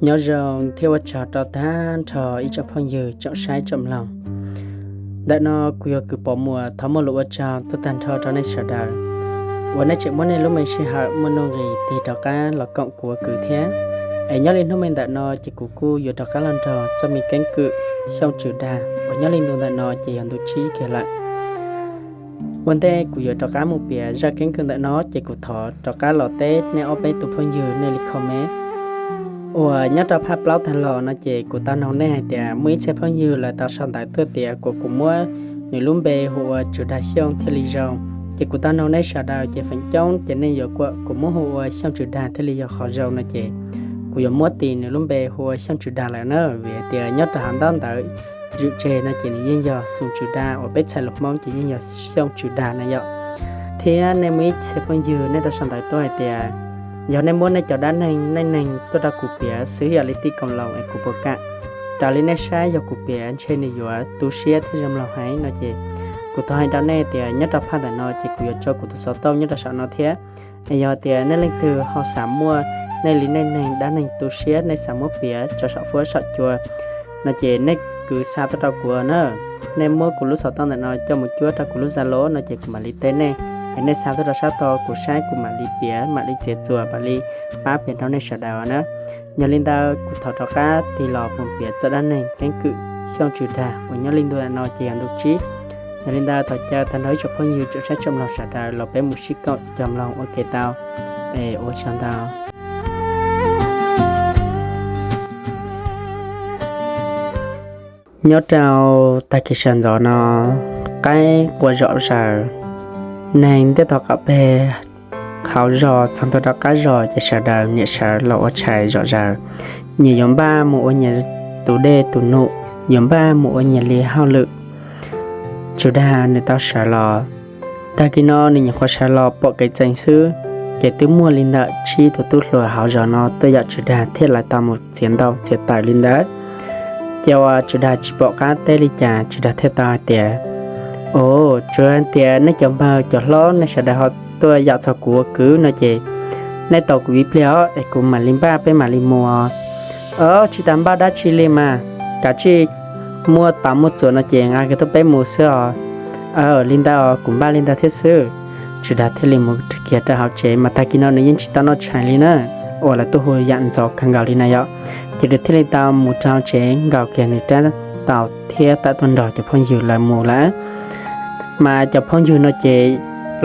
Nyob zoo thiab ua tsaug rau tag nrho ib tsoom phooj ywg tsoom saib tsoom mloog. Ntawm no kuv yog Kws Pov Muas thov muaj lus ua tsaug tuaj tag nrho rau nej sawv daws uas nej tseem muab nej lub me sij hawm muaj nuj nqis tig rov qab los koom kuv ua kwv thiab. Es nyob li hnub me ntawm no ces kuv kuj yuav rov qab los nrog txoj me keeb kwm Xyooj Tswm Dag uas nyob li ntu ntawm no ces yog ntu tsib kiag lawm. Ua ntej kuv yuav rov qab mus piav zaj keeb kwm ntawm no ces kuv thov rov qab los teb nej ob peb tus phooj ywg nej li comment. Uas nyob rau phaj plaub tag los no ces kuv tau noog nej hais tias muaj ib txhia phooj ywg lawv tau sau ntawv tuaj tias kom kuv muab nws lub npe hu ua Tswm Dag Xyooj thiaj li zoo. Ces kuv tau noog nej sawv daws ces feem coob ces nej yuav kom kuv muab hu ua Xyooj Tswm Dag thiaj li yog qhov zoo no ces kuv yuav muab tis nws lub npe hu ua Xyooj Tswm Dag lawm na, vim hais tias nyob rau hauv ntaub ntawv zwm tseg no ces nws yeej yog Xyooj Tswm Dag uas peb txhais lus Hmoob ces yeej yog Xyooj Tswm Dag na yom. Thiab nej muaj ib txhia phooj ywg nej tau sau ntawv tuaj hais tias yog nej muab nej cov dab neeg neej neeg tuaj rau kuv piav xwb ib yam li tij koom loos es kuv puas kam. Raws li nej saib yog kuv piav ntshe nws yuav tu siab thiab zoo mloog heev no ces kuv thov hais rau nej tias nyob rau phaj ntawm no ces kuv yuav tso kuv tus xov tooj nyob rau saum no thiab. Es yog tias nej leej twg ho xav muaj nej li neej neeg dab neeg tu siab nej xav muab piav tso saum fuab saum cua no ces nej kwv xa tuaj rau kuv na. Nej muab kuv lub xov tooj ntawm no coj mus cuab rau kuv lub Zalo no ces kuv mam li teb nej. Es nej xa tuaj rau sab tod kuv saib kuv mam li piav mam li txiav txuas mam li pab piav rau nej sawv daws na. Yog li ntawd kuv thov rov qab tig los mus piav txoj dab neeg keeb kwm Xyooj Tswm Dag uas nyob li ntu no ces yog ntu tsib. Yog li ntawd thov caw tag nrho ib tsoom phooj ywg tsoom saib tsoom mloog sawv daws los peb mus sib koom cog mloog ua ke tau. Es ua tsaug ntau. Nyob rau tag kis sawv ntxov no, qaib qua zom zaws, neeg ntiaj teb qaum peg hauv zos txog ntua rau qab zos ces sawv daws niam sawv los ua tshais zom zaws. Nyias yuav npaj mus ua nyias tus dej tus num, yuav npaj mus ua nyias li hauj lwm. Tswv Dag nws tau sawv los, tag kis no nws nyuam qhuav sawv los pom kev txeev xwb, ces twb muaj li ntawm tsib tus tub hluas hauv zos no tuaj yaum Tswv Dag thiab lawv tau mus txiav ntoo txiav taws li ntawd. Ces uas Tswv Dag tsis pom qab teb li cas, Tswv Dag thiaj tau hais tias, Ov, tsuas hais tias nej cov npawg cov hlob nej sawv daws ho tuaj yaum txog kuv ua kwv no ces nej tos kuv ib pliag os es kuv mam li npaj peb mam li mus. Ov, tsis tas npaj dab tsi li mas, kav tsij muaj taus muaj txuas no ces nqa kiag tuaj peb mus xwb os. Li ntawd os, kuv npaj li ntawd thiab xwb. Tswv Dag thiaj li mus kiag rau hauv tsev mas tag kis no nws yeej tsis tau noj tshais li na, uas lawv tuaj hu yam ntxov kawg nkaus li na yom. Ces nws thiaj li tau mus rau hauv tsev nkaus kiag nws rab taus thiab tawm tuaj nrog cov phooj ywg lawv mus lawm. Mas cov phooj ywg no ces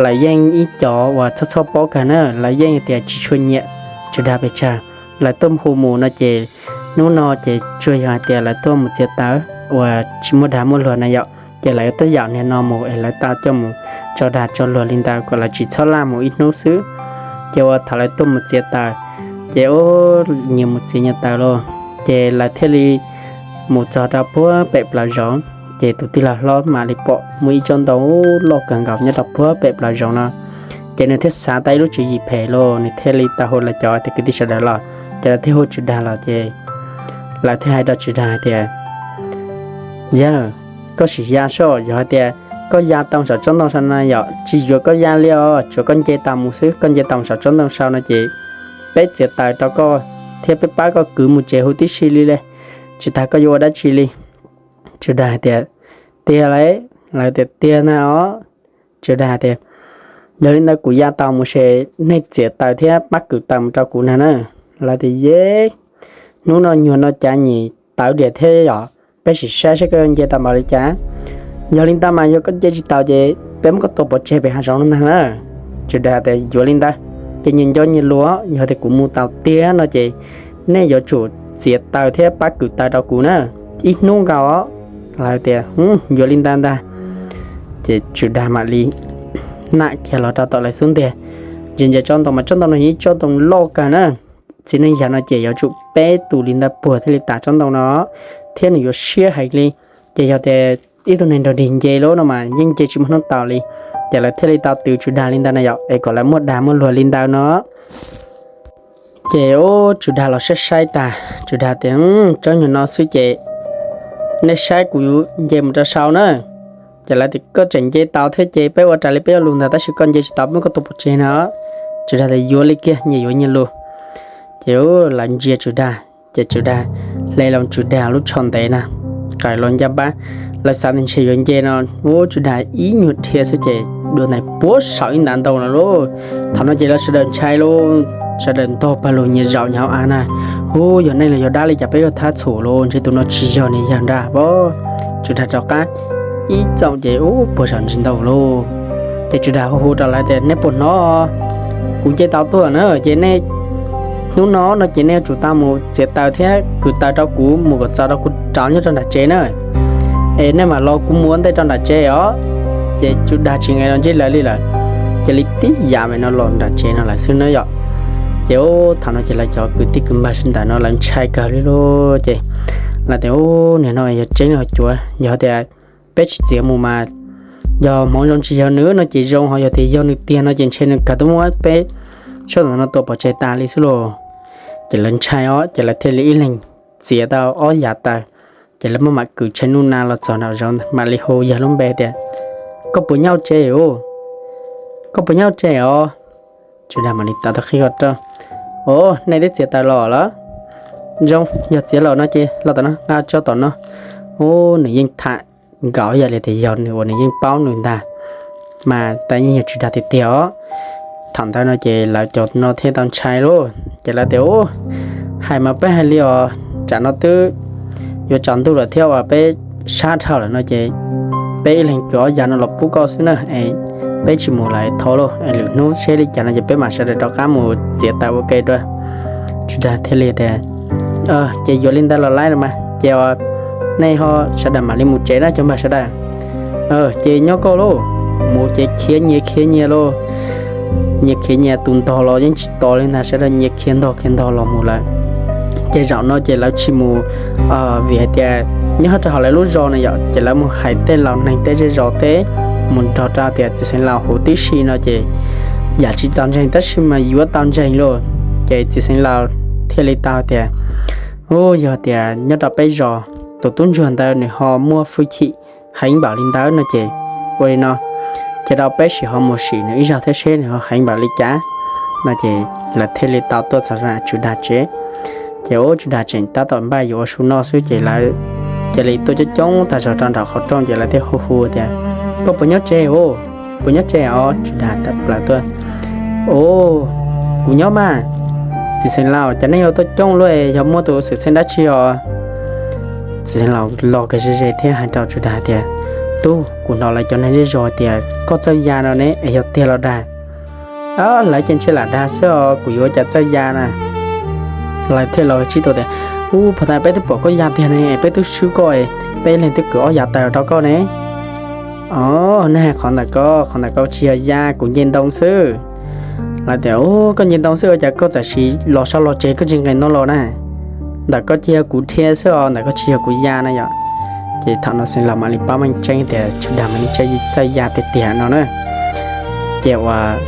lawv yeej ib co uas txhob txhob paub kawg na, lawv yeej tias tsis tshua nyiam Tswv Dag pes tsawg. Lawv tuaj hu mus no ces hnub no ces tsuas yog hais tias lawv tuaj mus txiav taws uas tsis muaj dag muaj luag na yom, ces lawv tuaj yaum niag no mus es lawv tau coj mus tso dag tso luag li ntawd kom lawv tsis txhob laj mus ib hnub xwb. Ces uas thaum lawv tuaj mus txiav taws, ces ub, nyias mus txiav nyias taws lauj, ces lawv thiaj li mus txog rau puag pem plaws zoov. Ces tus tij laug hlob mam li pom muaj ib tsob ntoo loj kawg nkaus nyob rau puag pem plaws zoov no. Ces nws thiaj xav tau ib lub tswv yim phem lauj, nws thiaj li tau hu lawv cov kwv tij sawv daws los, ces lawv thiaj hu Tswv Dag los ces lawv thiaj hais rau Tswv Dag hais tias, Yawg, koj sim ya soj, yog hais tias koj ya tau saum tsob ntoo saum no yom, tsis yuav koj ya li os, tsuav koj nce taws mus xwb, koj nce taws saum tsob ntoo saum no ces peb txiav taws rau koj thiab peb pab koj kwv mus tsev huv tib si li le, tsis tas koj yuav ua dab tsi li. Tswv Dag hais tias, Tiag lauj. Lawv tias, Tiag na os. Tswv Dag tias, Yog li ntawd kuv ya taws mus ces nej txiav taws thiab pab kwv taws mus rau kuv na na. Lawv tias, Yeb, hnub no nyuag no cav nyim tawv diam thiab yom, peb sim saib saib koj yuav nce taws npaum li cas. Yog li ntawd mas yog koj nce tsis taus ces peb muab koj tua pov tseg pem hav zoov no ntag na. Tswv Dag tias, Yuav li ntawd, ces nyias nco nyias lus, yog tias kuv mus taus tiag no ces nej yuav tsum txiav taws thiab pab kwv taws rau kuv na, ib hnub nkaus os. Lawv tias, Yuav li ntawd ntag. Ces Tswv Dag mam li nam kiag los rau tom lawv xub ntiag, ntsia ntsia tsob ntoo mas tsob ntoo no yog ib tsob ntoo loj kawg na. Txiv neej yam no ces yuav tsum peb tus li ntawd puag thiaj li tav tsob ntoo no, thiab nws yuav siab heev li. Ces yog tias ib tug neeg nrog dig nce lawm no mas yeej nce tsis muaj hnub taus li. Ces lawv thiaj li tau twv Tswv Dag li ntawd na yom, es kom lawv muaj dag muaj luag li ntawd no. Ces ub, Tswv Dag los saib saib tag, Tswv Dag tias, Tsob nyuag no xwb ces nej saib kuv nce mus rau saud na. Ces lawv tias, Koj tseem nce taus thiab ces peb ua raws li peb ua lus ntag, tab sis koj nce tsis taus peb muab koj tua pov tseg no. Tswv Dag tias, Yuav li kiag, nyias yuav nyias lus. Ces lawv ntsia Tswv Dag, Ces Tswv Dag hle los Tswv Dag lub tsho ntev na, qaws los ncaj npab, lawv xav tias ntshe yuav nce no, ua Tswv Dag ib nyuag dhia xwb ces dua ntais puag saum ib ntav ntoo no lauj. Thaum no ces lawv sawv daws ntshai lauj, sawv daws ntog pawg lug nyias zaum nyias hauv av na, hu yog neeg los yog dab li cas peb yuav thab txhum lauj, ntshe tus no tsis yog nws yawg nrag pob. Tswv Dag rov qab ib txoom ces ub puag saum ntsis ntoo lauj. Ces Tswv Dag hu hu rau lawv tias nej puas hnov, kuv nce tau tuaj na ces nej hnub no no ces nej yuav tsum tau mus txiav taws thiab kwv taws rau kuv mus kom txog rau kuv rov nyob rau nram tsev na, es nej mam los kuv mus ua ntej rau nram tsev os. Ces Tswv Dag tsis nqes los ntsib lawv li lawm, cia li tib yam mam no los nram tsev no lawm xwb na yom. Ces ub thaum no ces lawv cov kwv tij kwv npawg sawv ntawm no lawv ntshai kawg li lauj. Ces lawv tias ub niag no yog tseeb los cuav, yog tias peb tsis txiav mus mas yog hmoov zoo tsis yog nws no ces zoo, ho yog tias yog nws tiag no ces ntshe nws kawg tuaj muab peb sawv ntawm no tua pov tseg tas li xwb lauj. Ces lawv ntshai os ces lawv thiaj li ib leeg txiav tau ob yav taws, ces lawv muab mam kwv tshee nuj na los txog nram zoov mam li hu yawg lub npe tias koj puas nyob tsev os, koj puas nyob tsev os. Tswv Dag mam li tau tau qhib qhov rooj, o, nej twb txiav taws los lawm? Zoo, yog txiav los no ces los tom no, nqa tso tom no. Ub nws yeej tham nkaus ib yam li tias yog nws uas nws yeej paub nws ntag, mas tab yeej yog Tswv Dag tiag tiag os. Thaum ntawd no ces lawv cov no thiaj tau ntshai lauj, ces lawv tias ub, hais mas peb hais li os, tsam no twb yuav tsaus ntuj lawm thiab uas peb sab dhau lawm no ces peb ib leeg kwv ob yav no los pub koj xwb na, es peb tsis mus lawm thov lauj, lwm hnub seb li cas no ces peb mam sawv daws rov qab mus txiav taws ua ke dua. Tswv Dag thiaj li tias ces yuav li ntawd los laib los mas ces nej ho sawv daws mam li mus tsev na cov npawg sawv daws. Ces nyob koj lauj, mus ces khiav nyias khiav nyias lauj, nyias khiav nyias, tus ntog los yeej tsis tos li ntag, sawv daws nyias khiav ntog khiav ntog los mus lawm. Ces zaum no ces lawv tsis mus, vim hais tias nyob rau hauv lawv lub zos na yom, ces lawv mus hais tej laus neeg tej zej zos teb mus nrog rau tias txiv xeev laus huv tib si no ces yam tsis txaus ntseeg tab sis mas yuav tau ntseeg lauj. Ces txiv xeev laus thiaj li tau tias ub, yog tias nyob rau peb zos tus tub ntsuag ntawd nws ho muaj hwj chim heev npaum li ntawd no ces ua li no, ces rau peb sim ho mus sim nws ib zaug thiab seb nws ho heev npaum li cas no ces lawv thiaj li tau tuaj txog Tswv Dag tsev. Ces ub Tswv Dag tseem tab tom npaj yuav ua su noj xwb ces lawv cia li tuaj coob coob tag zog rau nram qhov rooj ces lawv thiaj hu hu tias koj puas nyob tsev os, puas nyob tsev os? Tswv Dag tawm plaws tuaj, o, kuv nyob mas. Txiv xeev laus, cas nej yuav tuaj coob luaj, yog muaj tus xwm txheej dab tsi os? Txiv xeev laus los kiag ze ze thiab hais rau Tswv Dag tias tub, kuv hnov lawv cov neeg zej zos tias koj txawj ya no ne, es yog tiag los dag? Lawv ces ntshe lam dag xwb os, kuv yuav cas txawj ya na. Lawv thiaj los tsis tau tias ub, pov tas peb twb pom koj ya tiag ne, peb twb swb koj, peb leeg twb kwv ob yav taws rau koj ne. O, nej hais qhov ntawm ko, qhov ntawm ko tsis yog ya, kuv nce ntoo xwb. Lawv tias ub, koj nce ntoo xwb ua cas koj txawm sim los sab los tsev koj tsis nqes no los na? Ntawm ko ces yog kuv dhia xwb os, ntawm ko tsis yog kuv ya na yom. Ces thaum no xeev laus mam li paub meej tseeb tias Tswv Dag mas yeej txawj ya tiag tiag no na. Ces uas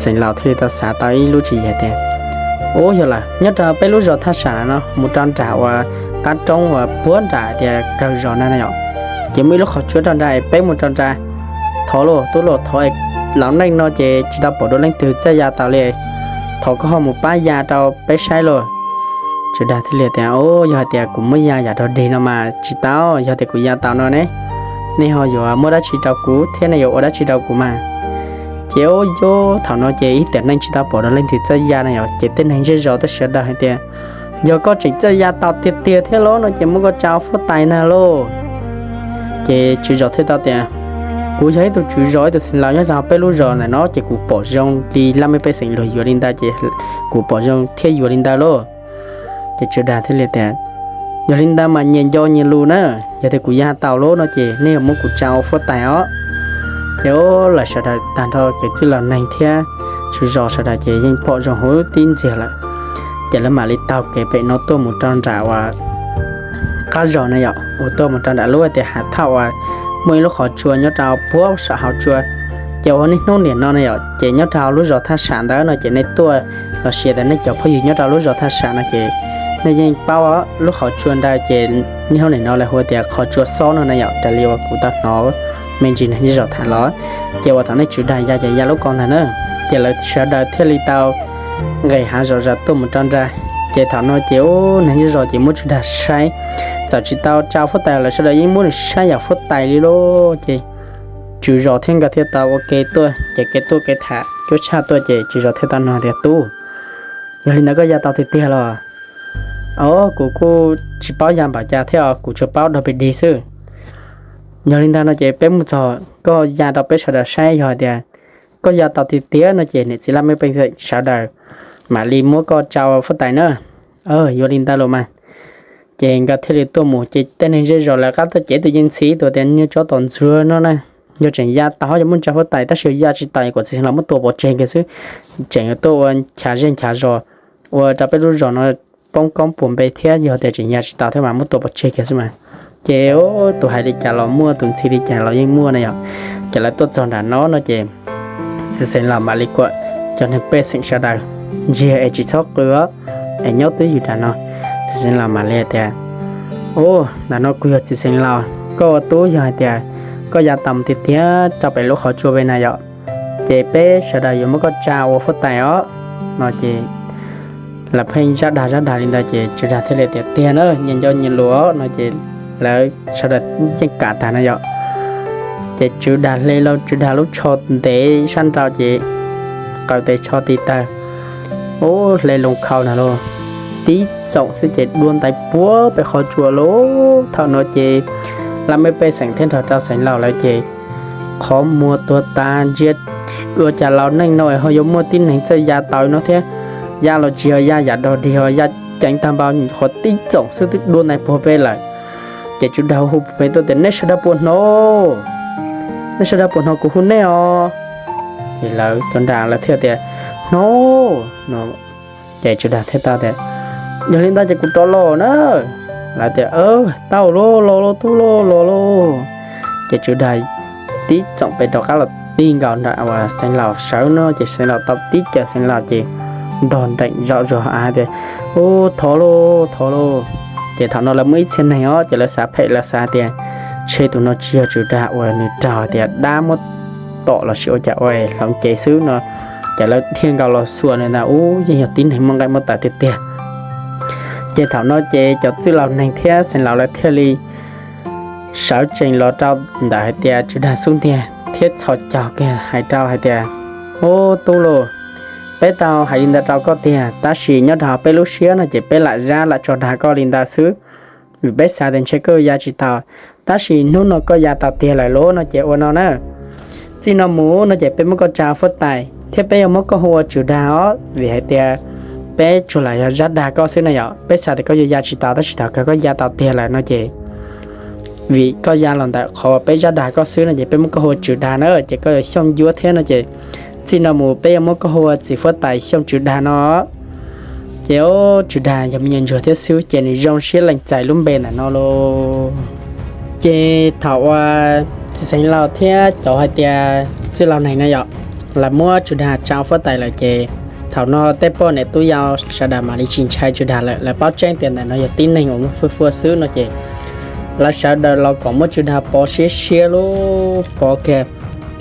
xeev laus thiaj li tau xav tau ib lub tswv yim tias ub, yog lawm, nyob rau peb lub zos thaj sam no mus rau nram uas qab roob uas puag nram tias kawg zos na yom, ces muaj ib lub qhov tsua rau nrad, peb mus rau nrad thov lauj, tub lauj, thov, laus neej no ces tsis tau pom dua leej twg txawj ya taus li, thov koj ho mus pab ya rau peb saib lauj. Tswv Dag thiaj li tias o, yog hais tias kuv muab ya yam dog dig no mas tsis tau, yog tias kuv ya taus no ne, nej ho yuav muab dab tsi rau kuv thiab nej yuav ua dab tsi rau kuv mas? Ces ub, thaum no ces ib tiam neej tsis tau pom dua leej twg txawj ya na yom, ces tej neeg zej zos tej sawv daws hais tias yog koj tseem txawj ya taus tiag tiag thiab lauj no ces muab koj tsa ua fuab tais ntag lauj. Ces tswv zos thiaj tau tias kuv yog ib tug tswv zos, ib tug xeev laus nyob rau peb lub zos ntawm no ces kuv pom zoo li laj mej pej xeem luag yuav li ntawd ces kuv pom zoo thiaj yuav li ntawd lauj. Ces Tswv Dag thiaj li tias yog li ntawd mas nyias nco nyias lus na, yog tias kuv ya taus lauj no ces nej yuav muab kuv tsa ua fuab tais os. Ces ub, lawv sawv daws tag nrho kev txwj laus neeg thiab tswv zos sawv daws ces yeej pom zoo huv tib ntxiag lawm. Ces lawv mam li taug kev pem no tuaj mus rau nram uas qab zos na yom, uas tuaj mus rau nram lub tias hav thauj uas muaj ib lub qhov tsua nyob rau puag saum hauv tsua. Ces uas niaj hnub niam no na yom, ces nyob rau lub zos thaj sam ntawd no ces nej tuaj los sis tias nej cov phooj ywg nyob rau lub zos thaj sam no ces nej yeej paub lub qhov tsua ntawd ces niaj hnub niam no lawv hu tias qhov tsua xob no na yom, raws li uas kuv tau hnov me ntsis neeg zej zos tham los. Ces uas thaum nej Tswv Dag ya ces ya lub ko ntag na, ces lawv sawv daws thiaj li tau nqes hav zoov zam tuaj mus rau nram Ces thaum no ces ub, neeg zej zos ces muab Tswv Dag saib, txawm tsis tau tsa huab tais lawv sawv daws yeej muab nws saib yam huab tais li lauj. Ces tswv zos thiab nkawd thiaj tau ua ke tuaj, ces kev tuaj kev tham cuab tshaj tuaj ces tswv zos thiaj tau nug tias, Tub, yog li ntawd koj ya tau tiag tiag los? Au, kuv kuj tsis paub ya npaum cas thiab os, kuv tsuas paub dog pes dig xwb. Yog li ntawd no ces peb mus txog koj ya rau peb sawv daws saib, yog hais tias koj ya tau tiag tiag no ces niam txiv laj mej pej xeem sawv daws mam li muab koj tsa ua huab tais na. Yuav li ntawd los mas. Ces nkawd thiaj li tuaj mus ces tej neeg zej zos lawv qab tuaj cev tus yeej ntxhi tus tias, Niag tsov tom ntxuag no na, yog tseem ya tau ho yuav muab tsa huab tais, tab sis yog ya tsis tau kom txiv xeev laus muab tua pov tseg kiag xwb, tseem yuav tuaj ua nchav zej nchav zos, ua rau peb lub zos no poob koob puas npe thiab, yog tias tseem ya tsis tau thiab mas muab tua pov tseg kiag xwb mas. Ces tus hais li cas los muaj, tus ntxhi li cas los yeej muaj na yom. Ces lawv tuaj txog nram no no ces txiv xeev laus mam li kuam cov neeg pej xeem sawv daws ntsiag es tsis txhob qw os, es nyob twj ywm nram no. Txiv xeev laus mam li hais tias, Ub, ntawm no kuv yog txiv xeev laus, koj ua tub yog hais tias koj ya tau tiag tiag rau pem lub qhov tsua pem na yom, ces peb sawv daws yuav muab koj tsa ua huab tais os. No ces lawv pheej zaj dag zaj dag li ntawd ces Tswv Dag thiaj li tias, Tiag na, nyias nco nyias lus no ces lawv sawv daws yeej kam tag na yom. Ces Tswv Dag hle los Tswv Dag lub tsho ntev sab nraud ces qaws tes tsho tiv tawg, ub, hle loo khau na los tib txoom xwb ces dua ntais puag pem qhov tsua lauj. Thaum no ces laj mej pej xeem thiab nrog rau xeev laus lawv ces qhov muag tuag tas ntsia ua cas laus neej no ho yuav muaj tib neeg txawj ya tau no thiab, ya los tsis yog ya yam dog dig, ho ya ceev tag npaum, qhov tib txoom xwb twb dua ntais puag pem lawm. Ces Tswv Dag hu pem tuaj tias, Nej sawv daws puas hnov? Nej sawv daws puas hnov kuv hu nej os? Ces lawv cov nram lawv thiaj tias, Hnov no. Ces Tswv Dag thiaj tau tias, Yog li ntawd ces kuv rov los na. Lawv tias, Tau lauj, los los tub los, los lauj. Ces Tswv Dag tib txoom pem rov qab los ti nkaus nram uas xeev laus sawv no ces xeev laus tau tib caws xeev laus ces ntog nreem zom zuag av tias, Ub, thov lauj, thov lauj. Ces thaum no lawv muaj ib txhia neeg os ces lawv xav phem, lawv xav tias, Ntshe tus no tsis yog Tswv Dag uas nws raug tias dab muab tom los sis ua cas ua hloov cev xwb no. Ces lawv dhia nkaus los xuas nws ntag, ub, yeej yog tib neeg muaj nqaij muaj taws tiag tiag. Ces thaum no ces cov txwj laus neeg thiab xeev laus lawv thiaj li sawv tsees los rau ntawm hais tias Tswv Dag xub ntiag thiab txhos caug kiag hais rau hais tias, Ub, tub lauj, peb tau hais li ntawd rau koj tiag, tab sis nyob rau peb lub siab no ces peb lam zab lam tso dag koj li ntawd xwb, vim peb xav tias ntshe koj ya tsis tau. Tab sis hnub no koj ya tau tiag lawm lauj no ces ua no na, txij no mus no ces peb muab koj tsa huab tais thiab peb yuav muab koj hu ua Tswv Dag os, vim hais tias peb tsuas lam yog zab dag koj xwb na yom. Peb xav tias koj yuav ya tsis tau, tab sis thaum kawg koj ya tau tiag lawm no ces vim koj ya los ntawm qhov uas peb zab dag koj xwb no ces peb muab koj hu ua Tswv Dag na, ces koj yuav xyooj ncuab thiab no ces txij no mus peb yuav muab koj hu ua txiv huab tais Xyooj Tswv Dag no. Ces Tswv Dag yog me nyuam ntsuag thiab xwb ces nws zoo siab lees txais lub npe ntawm no lauj. Ces thaum uas txiv xeev laus thiab cov hais tias txwj laus neeg no yom, lawv muab Tswv Dag tsa huab tais lawm ces thaum no tej poj niam tub yau sawv daws mam li tsis ntshai Tswv Dag lawm, lawv paub tseeb tias ntawm no yog tib neeg uas muaj fwj fua xwb no ces lawv sawv daws los kom muab Tswv Dag pov siab siab lub pov kiag,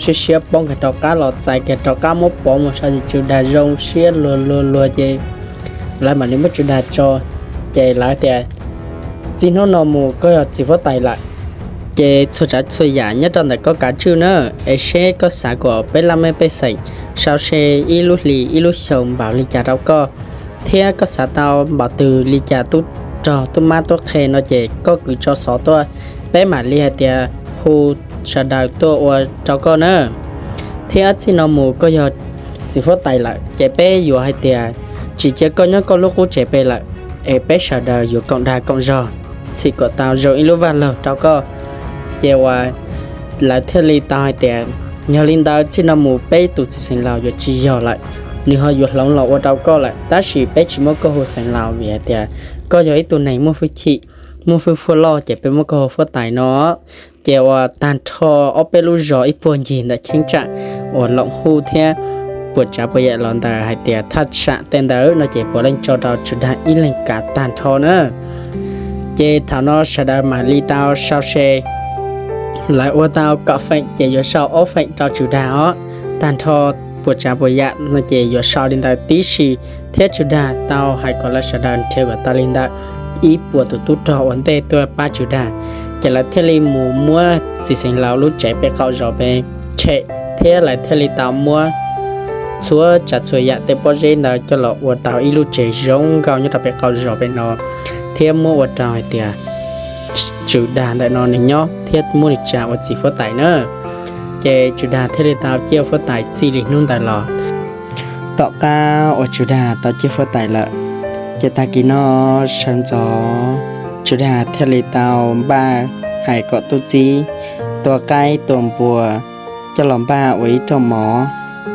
siab siab poob kiag rov qab los txais kiag rov qab muab pov mus saib ces Tswv Dag zoo siab luag luag luag ces lawv mam li muab Tswv Dag tso. Ces lawv tias, Txij hnub no mus koj yog txiv huab tais lawm, ces txhua tsav txhua yam nyob rau ntawm koj kav tswj na, es seb koj xav kom peb laj mej pej xeem sau se ib lub hlis ib lub xyoos npaum li cas rau koj, thiab koj xav tau npaum twg li cas tub rog tub mab tub qhe no ces koj kwv tso xov tuaj, peb mam li hais tias hu sawv daws tuaj ua rau koj na. Thiab txij no mus koj yog txiv huab tais lawm ces peb yuav hais tias tsis cia koj nyob koj lub qub tsev pem lawm, es peb sawv daws yuav koom dag koom zog, txhim kom tau zoo ib lub vaj laug rau koj. Ces uas lawv thiaj li tau hais tias, Yog li ntawd txij no mus peb tus txiv xeev laus yuav tsis yog lawm, nws ho yuav hloov los ua rau koj lawm, tab sis peb tsis muab koj hu xeev laus vim hais tias koj yog ib tug neeg muaj hwj chim, muaj hwj fua loj ces peb muab koj hu huab tais no. Ces uas tag nrho ob peb lub zos ib puag ncig ntawm cheeb tsam uas Loom Huj thiab puas tsav puas yam los ntawm hais tias thaj tsam tej ntawd no ces puav leej tso rau Tswv Dag ib leeg kav tag nrho na. Ces thaum no sawv daws mam li tau sau se, lawv ua tau kaum feem ces yuav sau ob feem rau Tswv Dag os. Tag nrho puas tsav puas yam no ces yuav sau li ntawd tib si. Thiab Tswv Dag tau hais kom lawv sawv daws nrhiav kom tau li ntawm ib puas tus tub rog ua ntej tuaj pab Tswv Dag, ces lawv thiaj li mus muab txiv xeev laus lub tsev pem qaum zos pem tshem, thiab lawv thiaj li tau muab txhua tsav txhua yam tej pob zeb ntawd coj los ua tau ib lub tsev zoo nkauj nyob rau pem qaum zos pem no, thiab muab ua rau hais tias Tswv Dag ntawm no nws nyob thiab muab nws tsa ua txiv huab tais na. Ces Tswv Dag thiaj li tau ciaj huab tais txij li hnub ntawd los. Tom qab uas Tswv Dag tau ciaj huab tais lawm, ces tag kis no sawv ntxov Tswv Dag thiaj li tau npaj hais kom tub txib tua qaib tua npua coj los npaj ua ib rooj mov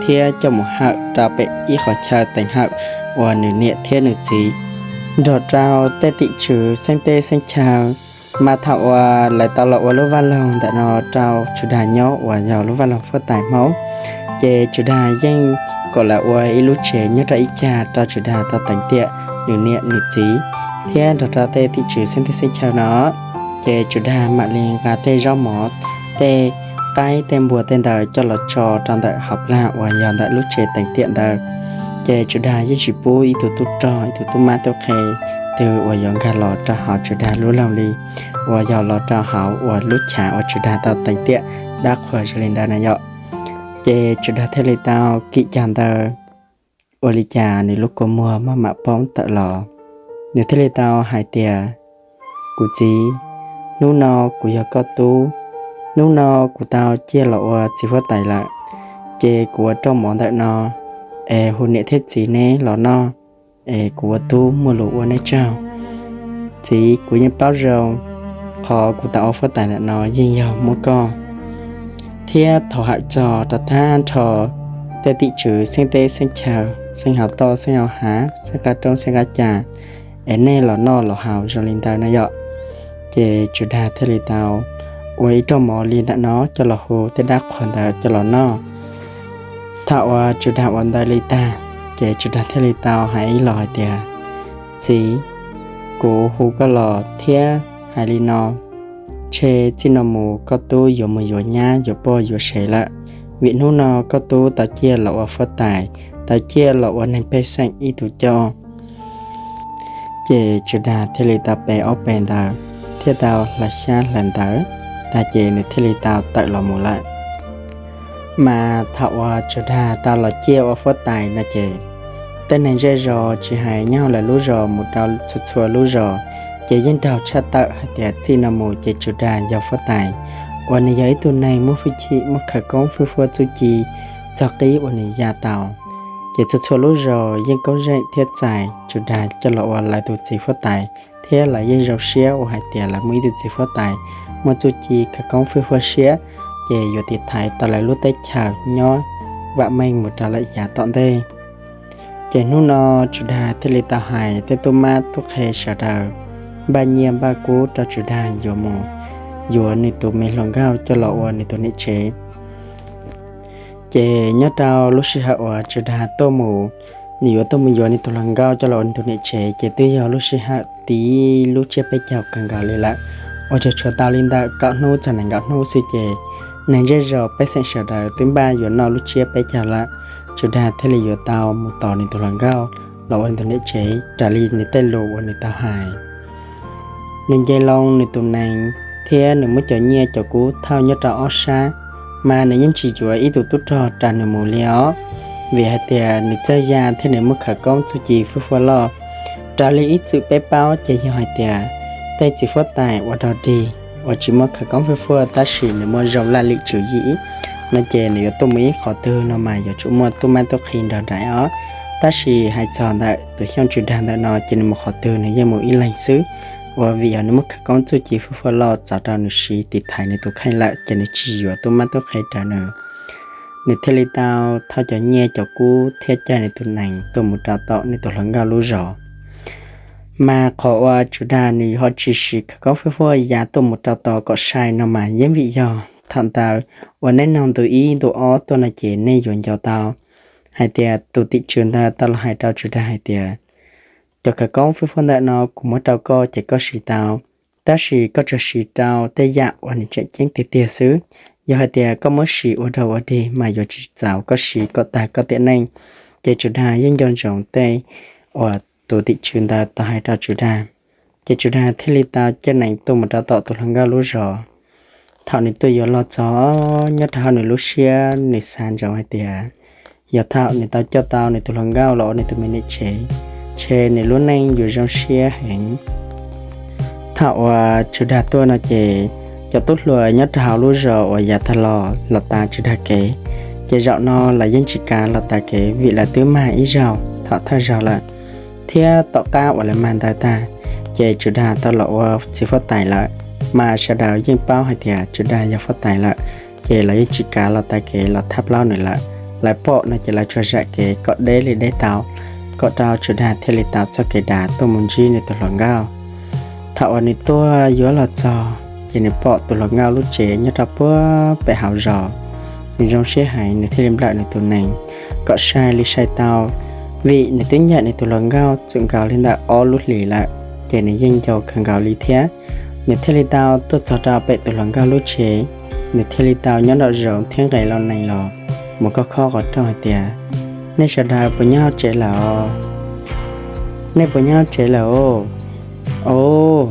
thiab coj mus hawm rau pem ib qhov chaw teev hawm uas nws niam thiab nws txiv. Nrog rau tej tim tswv xeeb teb xeeb chaw, mas thaum uas lawv tau los ua lub vaj loog ntawm no rau Tswv Dag nyob uas yog lub vaj loog huab tais Hmoob, ces Tswv Dag yeej kom lawv ua ib lub tsev nyob rau ib cag rau Tswv Dag tau teev tiam nws niam nws txiv thiab nrog rau tej tim tswv xeeb teb xeeb chaw no. Ces Tswv Dag mam li nqa tej zaub mov, tej qaib tej npua tej ntawd coj los tso rau ntawm hauv plag uas yog ntawm lub tsev teev tiam ntawd. Ces Tswv Dag yeej tsis pub ib tug tub rog ib tug tub mab tub qhe twg uas yuav nkag los rau hauv Tswv Dag lub loog li, uas yog los rau hauv uas lub chav uas Tswv Dag tau teev tiam dab qhuas zoo li ntawd na yom. Ces Tswv Dag thiaj li tau kim cag ntawd, ua li cas nws lub kua muag maj mam poob tawm los. Nws thiaj li tau hais tias, kuv txiv, hnub no kuv yog koj tub, hnub no kuv tau ciaj los ua txiv huab tais lawm, ces kuv ua rooj mov ntawm no es hu niam thiab txiv neb los noj, es kuv ua tub muaj lus ua neb tsaug. Txiv, kuv yeej paub zoo, qhov kuv tau ua huab tais ntawm no yeej yog muab koj thiab thaum hawm txog rau tag nrho tej tim tswv xeeb teb xeeb chaw, xeeb hauv toj xeeb hauv hav, xeeb qab roob xeeb qab ca, es nej los noj los haus zoo li ntawd na yom. Ces Tswv Dag thiaj li tau ua ib rooj mov li ntawm no coj los hu tej dab qhuas ntawd coj los noj. Thaum uas Tswv Dag ua ntawd li tag, ces Tswv Dag thiaj li tau hais ib los hais tias, txiv, kuv hu koj los thiab hais li no, tshe txij no mus koj tub yuav mus yuav nyab yuav poj yuav sev lawm, vim hnub no koj tub tau ciaj los ua huab tais, tau ciaj los ua neeg pej xeem ib tug coj. Ces Tswv Dag thiaj li tau pe ob pe ntawd, thiaj tau hlais xyab hlais ntawv, tag ces nws thiaj li tau tawm los mus lawm. Mas thaum uas Tswv Dag tau los ciaj ua huab tais no ces tej neeg zej zos tsis hais nyob lawv lub zos mus rau txhua txhua lub zos, ces yeej raug tshaj tawm hais tias txij no mus ces Tswv Dag yog huab tais uas nws yog ib tug neeg muaj hwj chim muaj khawv koob fwj huaj txuj ci txog qib uas nws ya tau. Ces txhua txhua lub zos yeej koob zeem thiab txais Tswv Dag coj los ua lawv tus txiv huab tais, thiab lawv yeej zoo siab uas hais tias lawv muaj ib tug txiv huab tais muaj txuj ci khawv koob fwj huaj siab, ces yuav tiv thaiv tau lawv lub teb chaws nyob vam meej mus rau lawm yav tom ntej. Ces hnub no Tswv Dag thiaj li tau hais tej tub mab tub qhe sawv daws npaj nyiaj npaj kub rau Tswv Dag yuav mus yuav nws tus me hluas nkauj coj los ua nws tus niam tsev. Ces nyob rau lub sij hawm uas Tswv Dag tuaj mus, nws yuav tuaj mus yuav nws tus hluas nkauj coj los ua nws tus niam tsev ces twb yog lub sij hawm tiv lub tsiab peb caug kawg nkaus li lawm, uas tsuas tshuav tau li ntawm kaum hnub txog nees nkaum hnub xwb ces neeg zej zos pej xeem sawv daws twb npaj yuav noj lub tsiab peb caug lawm. Tswv Dag thiaj li yuav tau mus tos nws tus hluas nkauj los ua nws tus niam tsev raws li nws tej lus uas nws tau hais. Nws nce loo nws tus nees thiab nws muab cov nyiaj cov kub thauj nyob rau ob sab, mas nws yeej tsis yuav ib tug tub rog raws nws mus li os, vim hais tias nws txawj ya thiab nws muaj khawv koob txuj ci fwj huaj loj. Raws li ib txwm peb paub ces yog hais tias tej txiv huab tais uas dog dig uas tsis muaj khawv koob fwj huaj tab sis nws muaj zoo laj lim tswv yim no ces nws yuav tuaj mus ib qhov twg no mas yuav tsum muaj tub mab tub qhe nrog nraim os. Tab sis hais txog ntawm tus xyooj Tswv Dag ntawm no ces nws mus qhov twg nws yeej mus ib leeg xwb, uas vim yog nws muaj khawv koob txuj ci fwj huaj loj txaus rau nws siv tiv thaiv nws tus kheej lawm ces nws tsis yuav tub mab tub qhe raws nws. Nws thiaj li tau thauj cov nyiaj cov kub thiab caij nws tus nees tuaj mus rau tom nws tus hluas nkauj lub zos. Mas qhov uas Tswv Dag nws ho tsis siv khawv koob fwj huaj yav tuaj mus rau tom kom sai no mas yeej vim yog thaum ntawd uas neb noog ntu ib ntu ob tuaj no ces nej yuav nco tau hais tias tus tim tswv ntawd tau los hais rau Tswv Dag hais tias cov khawv koob fwj huaj ntawm no kuv muab rau koj ces koj siv tau, tab sis koj tsuas siv rau tej yam uas nws tseem ceeb tiag tiag xwb. Yog hais tias koj muab siv ua dog ua dig mas yuav tsis txaus koj siv kom tag koj tiam neej. Ces Tswv Dag yeej nco ntsoov tej uas tus tim tswv ntawd tau hais rau Tswv Dag. Ces Tswv Dag thiaj li tau caij nees tuaj mus rau tom tus hluas nkauj lub zos. Thaum nws tuaj yuav los txog, nyob rau hauv nws lub siab nws xav ntsoov hais tias yog thaum nws tau coj tau nws tus hluas nkauj los ua nws tus me niam tsev, ntshe nws lub neej yuav zoo siab heev. Thaum uas Tswv Dag tuaj no ces cov tub hluas nyob rau hauv lub zos uas yav tag los los tas Tswv Dag kev, ces zaum no lawv yeej tsis kav los tas kev vim lawv twb mag ib zaug thaum thawj zaug lawm. Thiab tom qab uas lawv mag ntawd tag, ces Tswv Dag tau los ua txiv huab tais lawm, mas sawv daws yeej paub hais tias Tswv Dag yog huab tais lawm, ces lawv yeej tsis kav los tas kev los thab plaub nws lawm. Lawv pom no ces lawv tsuas zam kev kom deb li deb tau, kom rau Tswv Dag thiaj li tau txoj kev dav tuaj mus ntsib nws tus hluas nkauj. Thaum uas nws tuaj yuav los txog, ces nws pom tus hluas nkauj lub tsev nyob rau puag pem hauv zos. Nws zoo siab heev, nws thiaj li nplawm nws tus nees kom sai li sai tau, vim nws twb ncaim nws tus hluas nkauj txwm nkaus li ntawm ob lub hlis lawm, ces nws yeej nco kawg nkaus li thiab. Nws thiaj li tau tuaj txog rau pem tus hluas nkauj lub tsev, nws thiaj li tau nyob nraum zoov thiab nqes los nees los mus khob khob qhov rooj hais tias, Nej sawv daws puas nyob tsev lawm? Nej puas nyob tsev lawm? Os,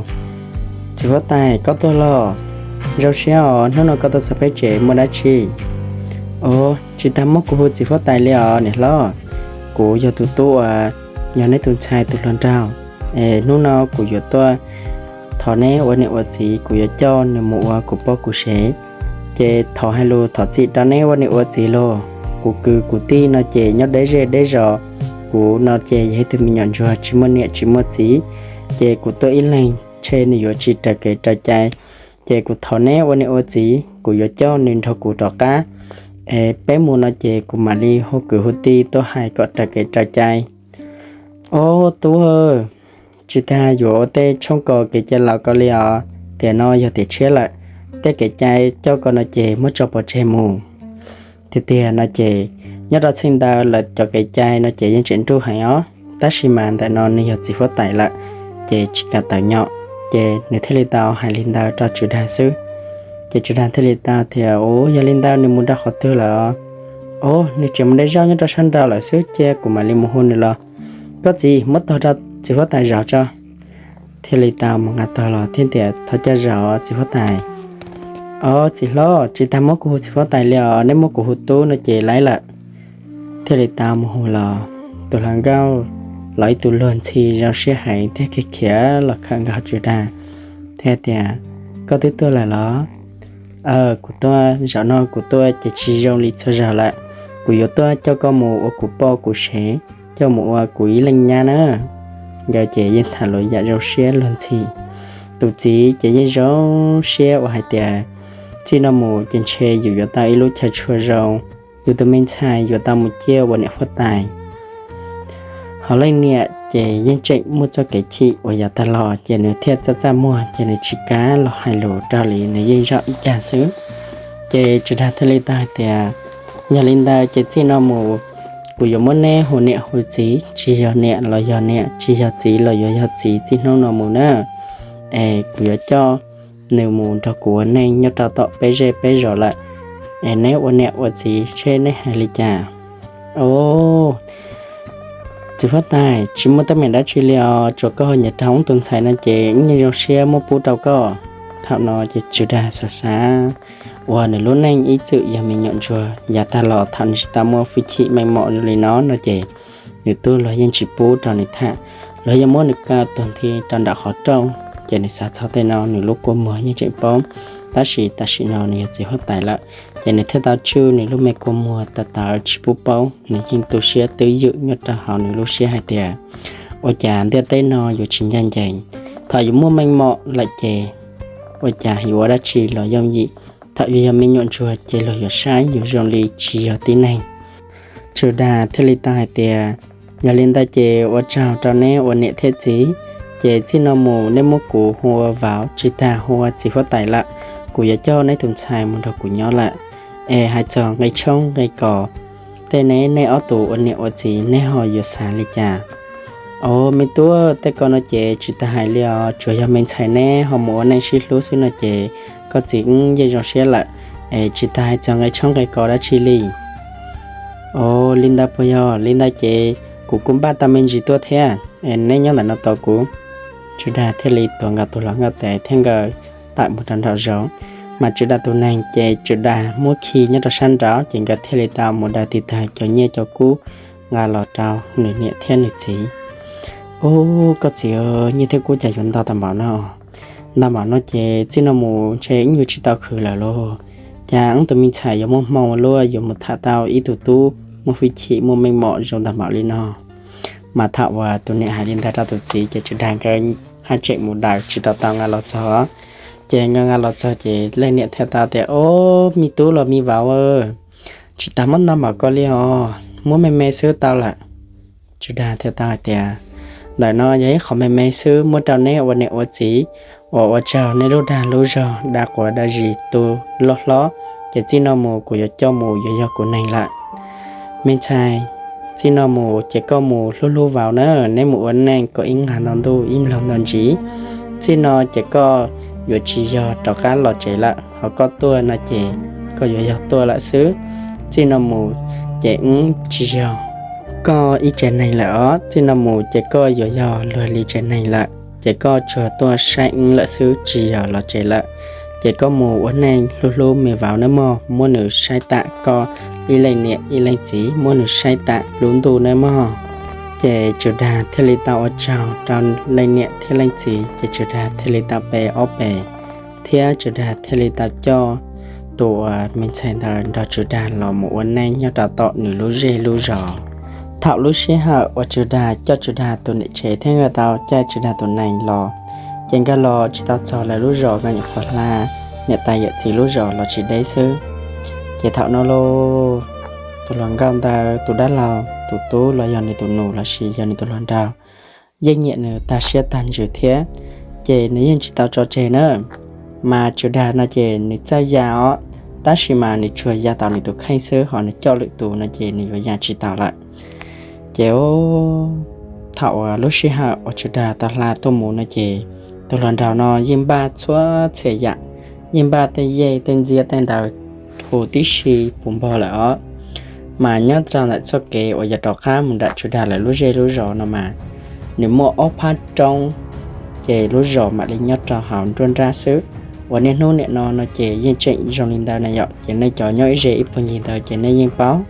txiv huab tais koj tuaj los? Zoo siab os, hnub no koj tuaj txog peb tsev muaj dab tsi? Os, tsis tas muab kuv hu txiv huab tais li os niam hlob. Kuv yog tus tub uas yog neb tus ntxhais tus hluas nraug, es hnub no kuv yuav tuaj thov neb ua niam ua txiv, kuv yuav coj nws mus ua kuv poj kuv sev. Ces thov hais lus thov txim rau neb ua niam ua txiv los, kuv kwv kuv tij no ces nyob deb zej deb zos, kuv no ces yog ib tug me nyuam ntsuag tsis muaj niam tsis muaj txiv, ces kuv tuaj ib leeg ntshe nws yuav tsis raws kev raws cai. Ces kuv thov neb ua niam ua txiv, kuv yuav coj nws nrog kuv rov qab, es peb mus no ces kuv mam li hu kwv hu tij tuaj hais kom raws kev raws cai. Os tub, tsis tas yuav ua tej tshoob kos kev cai laus ko li os, tiam no yog tiam tshiab lawm, tej kev cai coj ko no ces muab tso pov tseg mus. Tiag tiag no ces nyob rau txheej ntawd lawv cov kev cai no ces yeej tseem nruj heev os, tab sis mas ntawm no nws yog txiv huab tais lawm, ces tsis kam tawv nyom, ces nws thiaj li tau hais li ntawd rau Tswv Dag xwb. Ces Tswv Dag thiaj li tau tias, Ua yog li ntawd nws mus rau qhov twg lawm? Os, nws tseem mus de zaub nyob rau sab nraud lawm xwb, cia kuv mam li mus hu nws los. Koj txiv, muab tog rau txiv huab tais zaum tso. Thiaj li tau mus nqa tog los thiab tias, Thov caw zaum txiv huab tais. Os txiv hlob, tsis tas muab kuv hu txiv huab tais li os, neb muab kuv hu tub no ces laib lawm. Thiaj li tau mus hu los, tus hluas nkauj los ib tug luag ntxhi zoo siab heev thiab khiav khiav los khawm nkaus Tswv Dag thiab tias, Koj twb tuaj lawm los? Aw, kuv tuaj, zaum no kuv tuaj ces tsis zoo li txhua zaus lawm. Kuv yuav tuaj coj koj mus ua kuv poj kuv sev, coj mus ua kuv ib leej nyab na. Nkawd ces yeej tham lus yam zoo siab luag ntxhi. Tus txiv ces yeej zoo siab uas hais tias, Txij no mus ces ntshe yus yuav tau ib lub chaw tshua zoo, yus tus me ntxhais yuav tau mus ciaj ua niam huab tais. Hos leej niam ces yeej tseem muaj txoj kev chim uas yav tag los ces nws thiaj txaj txaj muag ces nws tsis kam los hais lus raug li, nws yeej zaum ib cag xwb. Ces Tswv Dag thiaj li tau hais tias, Yog li ntawd ces txij no mus kuv yuav muab neb hu niam hu txiv, tsis yog niam los yog niam, tsis yog txiv los yuav yog txiv txij hnub no mus na. Es kuv yuav coj nws mus nrog kuv ua neej nyob rau tom peb zej peb zos lawm, es neb ua niam ua txiv seb neb hais li cas. Os, txiv huab tais, tsis muaj teeb meem dab tsi li os, tsuas koj nyiam rau tus ntxhais no ces wb yeej zoo siab muab pub rau koj. Thaum no ces Tswv Dag xav xav uas nws lub neej ib txwm yog me nyuam ntsuag, yav tag los thaum nws tsis tau muaj hwj chim meej mom zoo li no no ces nws tub luag yeej tsis pub rau nws tham, luag yeej muab nws kaw tuag nthi rau nram qhov rooj. Ces nws xav txog tej no nws lub kua muag yeej tseem poob, tab sis tam sim no nws yog txiv huab tais lawm, ces nws thiaj tau tswj nws lub me kua muag tawv tawv tsis pub poob, nws yeej tu siab twb ywm nyob rau hauv nws lub siab hais tias, Ua cas ntiaj teb no yuav tsis ncaj ncees, thaum yuav muaj meej mom lawm ces ua cas yuav ua dab tsi los yooj yim, thaum yuav yog me nyuam ntsuag ces luag yuav saib yus zoo li tsis yog tib neeg. Tswv Dag thiaj li tau hais tias, Yog li ntawd ces ua tsaug rau neb ua niam thiab txiv, ces txij no mus neb muab kuv hu ua vauv tsis tas hu ua txiv huab tais lawm, kuv yuav coj neb tus ntxhais mus nrog kuv nyob lawm. Es hais txog nqi tshoob nqi kos, tej neb nej ob tug ua niam ua txiv neb ho yuav xav li cas? Os me tub, tej ko no ces tsis tas hais li os, tsuas yog me ntxhais neb ho mus ua neej sib hlub xwb no ces koj txiv wb yeej zoo siab lawm. es tsis tas hais txog nqe tshoob nqe kos dab tsi li. Os, li ntawd puas yog? Li ntawd ces kuv kuj npaj tau me ntsis tuaj thiab, es neb nyob ntawm no tos kuv. Tswv Dag thiaj li tuav nkawd tus hluas nkauj tes thiab nkawd tawm mus rau nraum zoov. Mas Tswv Dag tus neeg ces Tswv Dag muab khi nyob rau sab nraud, ces nkawd thiaj li tau mus daws tiv tag cov nyiaj cov kub nqa los rau nws niam thiab nws txiv. Ub, koj txiv, nyiaj thiab kub cas yuav ntau tag npaum no? Ntau npaum no ces txij no mus ntshe wb yuav tsis tau khwv lawm lauj. Cas wb tus me ntxhais yuav muaj hmoo ua luaj yuav mus tham tau ib tug tub muaj hwj chim muaj meej mom zoo tag npaum li no? Mas thaum uas tus niam hais li ntawd rau tus txiv ces Tswv Dag nkawd haj tseem mus daws tsis tau tau nqa los txog. Ces nkawd nqa los txog ces leej niam thiaj tau tias, Ob, me tub los me vauv, tsis tas muab ntau npaum ko li os, muab me me xwb tau lawm. Tswv Dag thiaj tau hais tias, Ntawm no yog ib qho me me xwb, muab rau neb ua niam ua txiv, ua ua tsaug neb lub dag lub zog, dag quav dag zis tu loj hlob, ces txij no mus kuv yuav coj mus yuav yog kuv neeg lawm. Me ntxhais, txij no mus ces koj mus hlub hlub vauv na, neb mus ua neej kom ib nqag ntau ntuj ib nploog ntau ntsis. Txij no ces koj yuav tsis yog rov qab los tsev lawm, ho koj tuaj no ces koj yuav yog tuaj lawm xwb. Txij no mus ces wb tsis yog koj ib tsev neeg lawm os, txij no mus ces koj yuav yog luag li tsev neeg lawm, ces koj tsuas tuaj saib wb lawm xwb, tsis yog los tsev lawm. Ces koj mus ua neej hlub hlub me vauv nawb mog, muab nws saib tam koj ib leej niam ib leej txiv, muab nws saib tam lub ntuj nawb mog. Ces Tswv Dag thiaj li tau ua tsaug rau leej niam thiab leej txiv, ces Tswv Dag thiaj li tau pe ob pes, thiab Tswv Dag thiaj li tau coj tus uas me ntxhais ntawd nrog Tswv Dag los mus ua neej nyob rau tom nws lub zej lub zos. Thaum lub sij hawm uas Tswv Dag coj Tswv Dag tus niam tsev thiab nkawd tau caij Tswv Dag tus nees los, ces nkawd los tsis tau txog lawv lub zos, nkawd nyuam qhuav hla niam tais yawm txiv lub zos los tsis deb xwb. Ces thaum no lauj, tus hluas nkauj ntawd tus dab laug tus tub los yog nws tus nus lossis yog nws tus hluas nraug yeej nyiam nws tag siab tag ntsws thiab, ces nws yeej tsis tau tso tseg na. Mas Tswv Dag no ces nws txawj ya os, tab sis mas nws tsuas ya tau nws tus kheej xwb, ho nws coj lwm tus no ces nws yuav ya tsis tau lawm. Ces thaum uas lub sij hawm uas Tswv Dag tau hla tuaj mus no ces tus hluas nraug no yeej npaj txhua txhia yam, yeej npaj tej yej tej ntxiab tej ntawd hu tib si puv npog lawm os. Mas nyob rau ntawm txoj kev uas yog rov qab mus nram Tswv Dag lawv lub zej lub zos no mas nws muaj ob phab roob, ces lub zos mam li nyob rau hauv nruab nrab xwb. Uas niaj hnub niam no no ces yeej tseem zoo li ntawd na yom, ces nej cov nyob ib ze ib puag ncig ntawd ces nej yeej paub.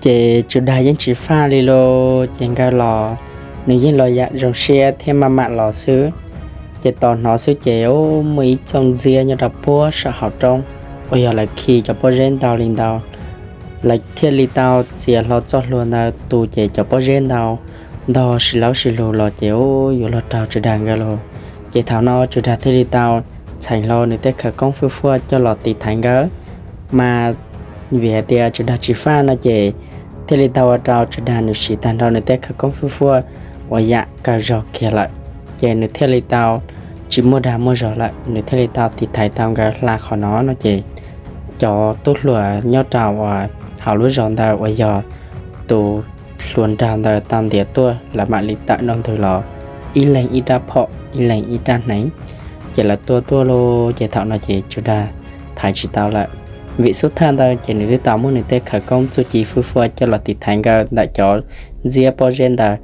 Ces Tswv Dag yeej tsis faj li los, ces nkawd los nws yeej los yam zoo siab thiab maj mam los xwb. Ces tos hnov xwb ces muaj ib txooj ntxiab nyob rau puag saum hauv roob uas yog lawv khi cov pob zeb ntau li ntau, lawv thiaj li tau txiav hlo txoj hlua ntawd tu ces cov pob zeb ntau ntog si laub si lug los ces yuav luag raug Tswv Dag nkawd los. Ces thaum no Tswv Dag thiaj li tau txhais hlo nws tej khawv koob fwj fuaj coj los tiv thaiv nkawd. Mas vim hais tias Tswv Dag tsis faj no ces thiaj li tau ua rau Tswv Dag nws siv tag nrho nws tej khawv koob fwj fuaj uas yam kawg zog kiag lawm, ces nws thiaj li tau tsis muaj dag muaj zog lawm, nws thiaj li tau tiv thaiv tau nkawd hla qhov no no ces cov tub hluas nyob rau uas hauv lub zos ntawd uas yog tus hluas nraug ntawd tau ntiav tuaj, lawv mam li tawm nroo ntws los ib leeg ib rab phom ib leeg ib rab hneev. Ces lawv tua tuaj lauj, ces thaum no ces Tswv Dag thaiv tsis tau lawm. Vim xub thawj ntawd ces nws twb tau muab nws tej khawv koob txuj ci fwj fuaj coj los tiv thaiv nkawd ntawm cov ntxiab pob zeb ntawd.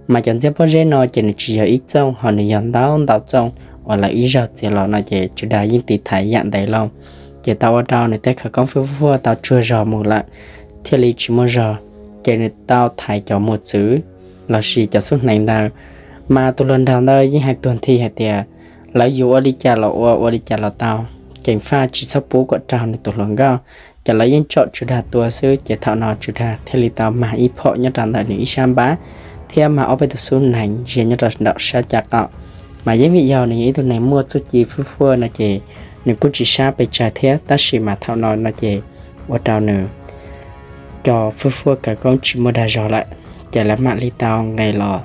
Mas cov ntxiab pob zeb no ces nws tsis yog ib txooj, ho nws yog ntau ntau txooj uas lawv ib zaug txiav los no ces Tswv Dag yeej tiv thaiv yam ntev lawm. Ces tau ua rau nws tej khawv koob fwj fuaj tau tsuag zog mus lawm, thiaj li tsis muaj zog. Ces nws tau thaiv cov mos txwv lossis cov xub hneev ntawd. Mas tus hluas nraug ntawd yeej hais tuag nthi hais tias lawv yuav ua li cas los ua, ua li cas los tau, ceev faj tsis txhob pub kom raug nws tus hluas nkauj. Ces lawv yeej tsom Tswv Dag tua xwb, ces thaum no Tswv Dag thiaj li tau mag ib phom nyob rau ntawm nws ib sab npab, thiab mag ob peb tus xub hneev ntsia nyob rau nraum sab caj qaum. Mas yeej vim yog nws yog ib tug neeg muaj txuj ci fwj fuaj no ces nws kuj tsis sab pes tsawg thiab, tab sis mas thaum no no ces ua rau nws cov fwj fuaj khawv koob tsis muaj dag zog lawm. Ces lawv mam li tau nqes los,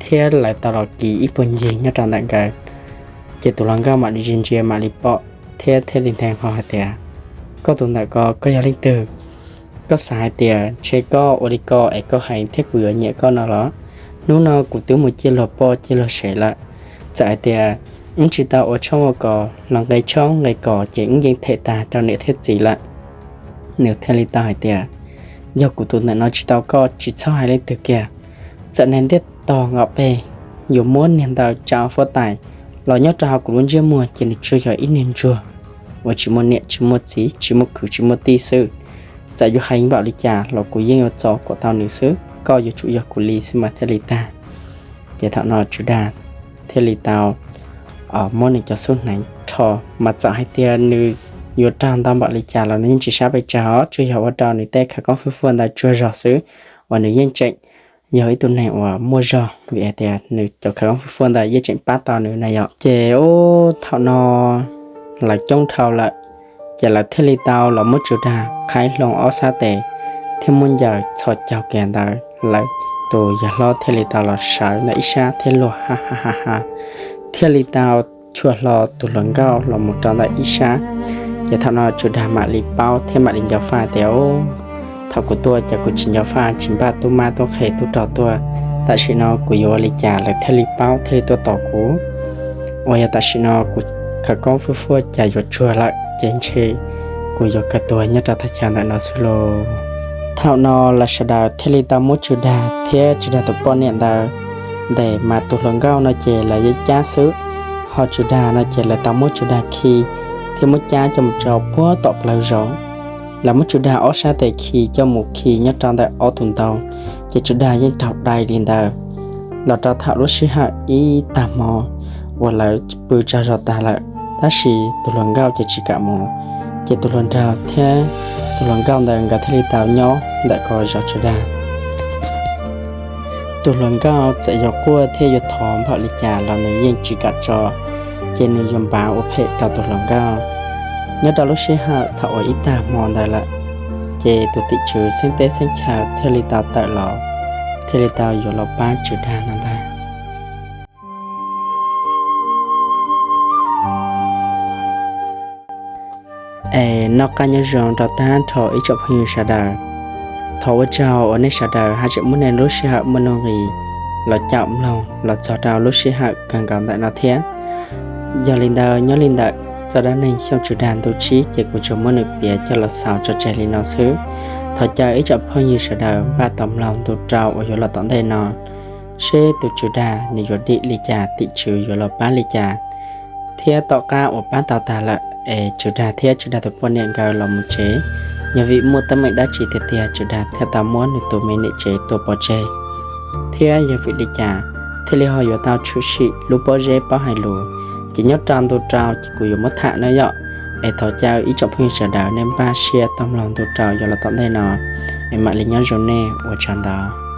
thiab lawv tau los kis ib puag ncig nyob rau ntawm nkawd. Ces tus hluas nkauj mam li ntsia ntsia mam li pom thiab thiaj li nthe nqho hais tias, Koj tus ntawm ko koj yog leej twg? Koj xav hais tias ntshe koj ua li ko es koj heev thiab kuv yuav nyiam koj no los? Hnub no kuv twb mus ciaj luag poj ciaj luag sev lawm. Txawm hais tias wb tsis tau ua tshoob ua kos los nqe tshoob nqe kos ces wb yeej them tag rau niam thiab txiv lawm. Nws thiaj li tau hais tias, yog kuv tus ntawm no tsis tau koj, tsis txhob hais leej twg kiag. Txawm niag ntiaj tog nqaum peg yuav muab niag ntawd tsa fuab tais los nyob rau hauv kuv lub ntsiab muag ces nws tsuas yog ib niag ntsuag uas tsis muaj niam tsis muaj txiv, tsis muaj kwv tsis muaj tij xwb. Txawm yuav hais npaum li cas los kuv yeej yuav txo kom tau nws xwb, koj yuav tsum yog kuv li xwb mas thiaj li tag. Ces thaum no Tswv Dag thiaj li tau muab nws cov xub hneev rho, mas txawm hais tias nws yuav raug ntau npaum li cas los nws yeej tsis sab pes tsawg os, tsuas yog ua rau nws tej khawv koob fwj fuaj ntawd tsuag zog xwb, uas nws yeej tseem yog ib tug neeg uas muaj zog vim hais tias nws cov khawv koob fwj fuaj ntawd yeej tseem pab tau nws na yom. Ces ub, thaum no lawv coob dhau lawm, ces lawv thiaj li tau los muab Tswv Dag qhaib hlo ob sab tes thiab muab ncaws txhos caug kiag ntawd, lawv tus yawg hlob thiaj li tau los sawv ntawm ib sab thiab luag ha ha ha ha, thiaj li tau chua hlo tus hluas nkauj los mus rau ntawm ib sab. Ces thaum no Tswv Dag mam li paub thiab mam li nco faj tias, thaum kuv tuaj ces kuv tsis nco faj, tsis npaj tub mab tub qhe tub rog tuaj, tam sim no kuv yuav ua li cas lawv thiaj li paub thiaj li tuaj tos kuv? Uas yog tam sim no kuv khawv koob fwj fuaj cas yuav tsuag lawm ces ntshe kuv yuav kawg tuag nyob rau thaj chaw ntawm no xwb lauj. Thaum no lawv sawv daws thiaj li tau muab Tswv Dag thiab Tswv Dag tus poj niam ntawd ntes, mas tus hluas nkauj no ces lawv yeej cab xwb, ho Tswv Dag no ces lawv tau muab Tswv Dag khi thiab muab cab coj mus tso puag tom plawv zos. Lawv muab Tswv Dag ob sab tes khi coj mus khi nyob rau ntawm ob tug ntoo, ces Tswv Dag yeej raug dai li ntawd los rau thaum lub sij hawm ib tag hmo uas lawv pw tsaug zog tag lawm, tab sis tus hluas nkauj ces tsis kam mus. Ces tus hluas nraug thiab tus hluas nkauj ntawd nkawd thiaj li tau nyob ntawm ko zov Tswv Dag. Tus hluas nkauj txawm yuav quaj thiab yuav thov npaum li cas los nws yeej tsis kam tso, ces nws yuav npav ua phem rau tus hluas nkauj. Nyob rau lub sij hawm thaum uas ib tag hmo ntawd lawm, ces tus tim tswv xeeb teb xeeb chaw thiaj li tau tawm los, thiaj li tau yuav los pab Tswv Dag no ntag. Es noj qab nyob zoo rau tag nrho ib tsoom phooj ywg sawv daws. Thov ua tsaug uas nej sawv daws haj tseem muab nej lub sij hawm muaj nuj nqis los caum mloog los txog rau lub sij hawm kawg nkaus ntawm no thiab. Yog li ntawd, nyob li ntawm txoj dab neeg Xyooj Tswv Dag ntu tsib ces kuv tsuas muab nws piav coj los xaus tso tseg li no xwb. Thov caw ib tsoom phooj ywg sawv daws npaj tos mloog ntu rau uas yuav los tom ntej no, seb tus Tswv Dag nws yuav dim li cas, tim tswv yuav los pab li cas, thiab tom qab uas pab tau tag lawm es Tswv Dag thiab Tswv Dag tus poj niam nkawd los mus tsev, yog vim muaj teeb meem dab tsi tiag tiag Tswv Dag thiaj tau muab nws tus me niam tsev tua pov tseg, thiab yog vim li cas thiaj li ho yuav tau tshwm sim lub pob zeb paub hais lus. Ces nyob rau ntu rau ces kuv yuav muab tham no yom. Es thov caw ib tsoom phooj ywg sawv daws nej npaj siab tos mloog ntu rau yuav los tom ntej no, es mam li nyob zoo nej, ua tsaug ntau.